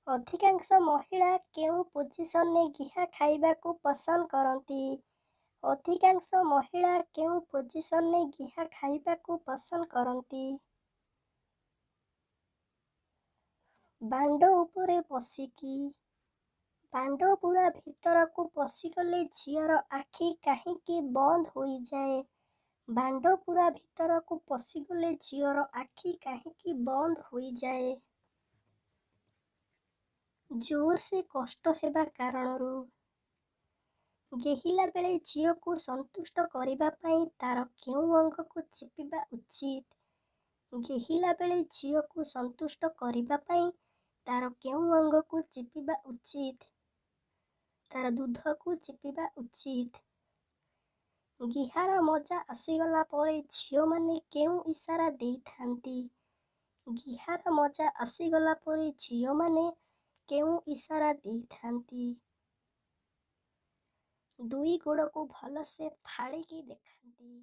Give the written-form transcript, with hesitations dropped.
ଅଧିକାଂଶ ମହିଳା କେଉଁ ପୋଜିସନରେ ଗିହା ଖାଇବାକୁ ପସନ୍ଦ କରନ୍ତି? ଅଧିକାଂଶ ମହିଳା କେଉଁ ପୋଜିସନରେ ଗିହା ଖାଇବାକୁ ପସନ୍ଦ କରନ୍ତି? ବାଣ୍ଡ ଉପରେ ବସିକି। ବାଣ୍ଡ ପୂରା ଭିତରକୁ ପଶିଗଲେ ଝିଅର ଆଖି କାହିଁକି ବନ୍ଦ ହୋଇଯାଏ? ବାଣ୍ଡ ପୂରା ଭିତରକୁ ପଶିଗଲେ ଝିଅର ଆଖି କାହିଁକି ବନ୍ଦ ହୋଇଯାଏ? ଜୋରସେ କଷ୍ଟ ହେବା କାରଣରୁ। ଗେହିଲା ବେଳେ ଝିଅକୁ ସନ୍ତୁଷ୍ଟ କରିବା ପାଇଁ ତା'ର କେଉଁ ଅଙ୍ଗକୁ ଚିପିବା ଉଚିତ? ଗେହିଲା ବେଳେ ଝିଅକୁ ସନ୍ତୁଷ୍ଟ କରିବା ପାଇଁ ତା'ର କେଉଁ ଅଙ୍ଗକୁ ଚିପିବା ଉଚିତ? ତା'ର ଦୁଧକୁ ଚିପିବା ଉଚିତ। ଗିହାର ମଜା ଆସିଗଲା ପରେ ଝିଅମାନେ କେଉଁ ଇସାରା ଦେଇଥାନ୍ତି? ଗିହାର ମଜା ଆସିଗଲା ପରେ ଝିଅମାନେ କେଉଁ ଇସାରା ଦେଇଥାନ୍ତି? ଦୁଇ ଗୋଡ଼କୁ ଭଲସେ ଫାଡ଼ିକି ଦେଖାନ୍ତି।